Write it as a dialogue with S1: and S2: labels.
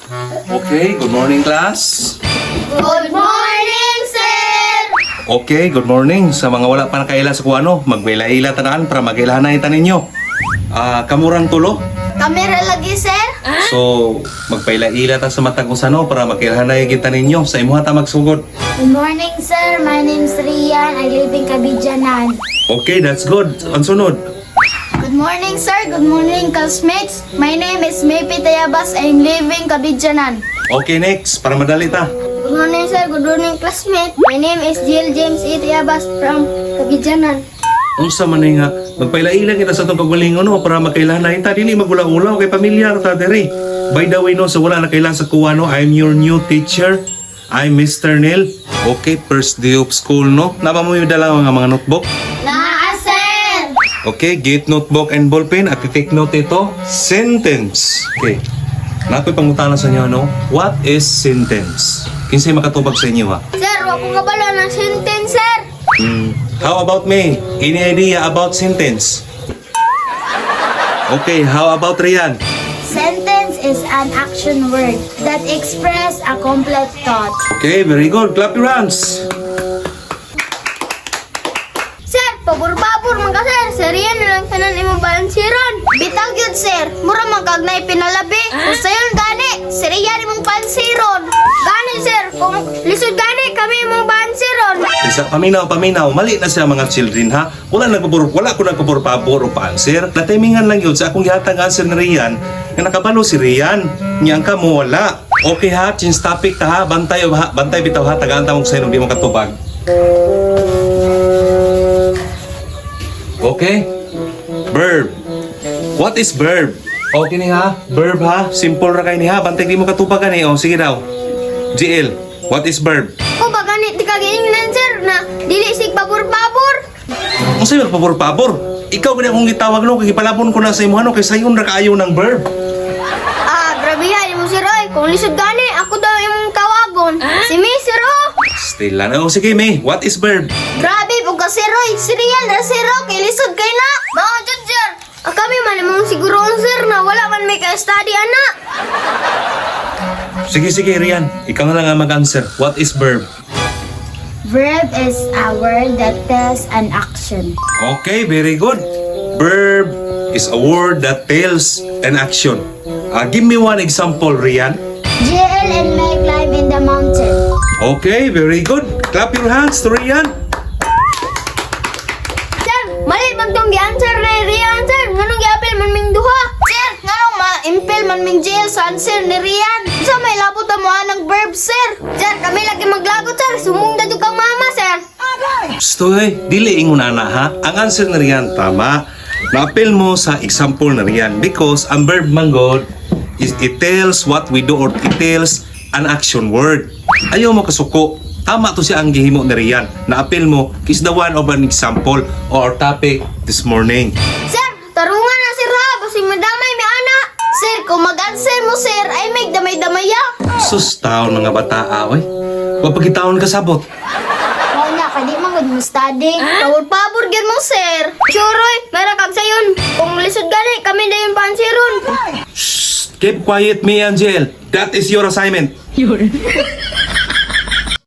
S1: Okay, good morning, class.
S2: Good morning, sir!
S1: Okay, good morning. Sa mga wala pa nakaila sa kuano, magbaila-ila tanan para mag-ilahan na ninyo. Ah, kamurang tulo.
S2: Kamera lagi, sir?
S1: So, magpaila-ila ta sa matag usano para magkailahan na kita ninyo. Sa imuha ta magsugod.
S2: Good morning, sir. My name's Rian. I live in Kabijanan.
S1: Okay, that's good. Ang sunod.
S2: Good morning, sir. Good morning, classmates. My name is Maypi Tayabas. I'm living Kabijanan.
S1: Okay, next. Para madali ta.
S2: Good morning, sir. Good morning, classmate. My name is Jill James E. Tayabas from Kabijanan.
S1: Unsa man ni nga magpaila-ila kita sa atong kagalingon, no, para magkailahan na ta, dili magula-ulaw kay pamilyar ta diri. By the way, no, sa wala na kailan sa kuha, no, I'm your new teacher. I'm Mr. Neil. Okay, first day of school, no. Naba mo yung dala nga mga notebook?
S2: Naa, sir!
S1: Okay, get notebook and ballpen at i-take note ito. Sentence. Okay. Nakoy pangutana sa inyo, no? What is sentence? Kinsay makatubag sa inyo, ha?
S2: Sir, wa ko kabalo ng sentence, sir.
S1: How about me? Any idea about sentence? Okay, how about Rian?
S2: Sentence is an action word that express a complete thought.
S1: Okay, very good. Clap your hands.
S2: Sir, pabor-pabor man ka, sir. Sir, yan na lang tanan imong balansiron. Bitaw gyud, sir. Mura man kag naay pinalabi. Kung sayon gani, sir, yan imong pansiron. Gani, sir, kung lisod gani kami imong pansiron.
S1: Isa, paminaw, paminaw. Mali na siya, mga children, ha. Wala nagpabor, wala ko nagpabor-pabor o pa-answer. Natimingan lang yun sa akong gihatag answer ni Rian, nga nakabalo si Rian. Niya ang kamo, wala. Okay ha, change topic ta ha. Bantay, ha, bantay bitaw ha. Tagaan ta mong sayo, di mo katubag. Okay? Verb. What is verb? Okay ni ha? Verb ha? Simple ra kay ni ha. Bantay di mo katubag ani. Oh, sige daw. GL, what is verb?
S2: Ko ba gani di ka giingnan, sir, na dili sig pabor-pabor?
S1: Ang sa'yo, pabor-pabor. Ikaw ba akong gitawag, no? Kay gipalabon ko na sa imo, ano? Kay sayon ra kaayo ng verb.
S2: Ah, grabe ha, mo sir oy. Kung lisod gani, ako daw imong tawagon. Si Miss, sir, oh.
S1: Still lang. Oh, sige, May. What is verb?
S2: Grabe pug ka, sir oy. Si Rian ra, sir, oh. Kay lisod kay na. Mao jud, sir. Ang kami man imong siguroon, sir, na wala man may ka-study ana.
S1: Sige, sige, Rian. Ikaw na lang ang mag-answer. What is verb?
S2: Verb is a word that tells an action.
S1: Okay, very good. Verb is a word that tells an action. Give me one example, Rian.
S2: JL and May climb in the mountain.
S1: Okay, very good. Clap your hands to Rian.
S2: Sir, mali man tong gi-answer ni Rian, sir. Nganong gi-apil man ming duha? Sir, nganong ma-impil man ming JL sa answer ni Rian? Sa may labot mo ng verb, sir. Sir, kami lagi maglagot, sir. Sumong jud kang mama, sir.
S1: Stoy, dili ingon ana ha. Ang answer ni Rian tama. Na-appeal mo sa example ni Rian because ang verb man god is it tells what we do or it tells an action word. Ayaw mo kasuko. Tama to siya ang gihimo ni Rian. Na-appeal mo is the one of an example or topic this morning.
S2: Sir, tarungan na, sir, ha. Basig madamay mi ana. Sir, kung mag-answer mo, sir, ay may damay-damay ya.
S1: Sus, taon mga bata, oy. Wa pagitaon ka sabot.
S2: Mao na, kadi man gud mo study. Pabor-pabor gyud mo, sir. Sure, oy, meron kag sayon. Kung lisod gani, kami dayon pansiron.
S1: Shh! Keep quiet, me, Angel. That is your assignment.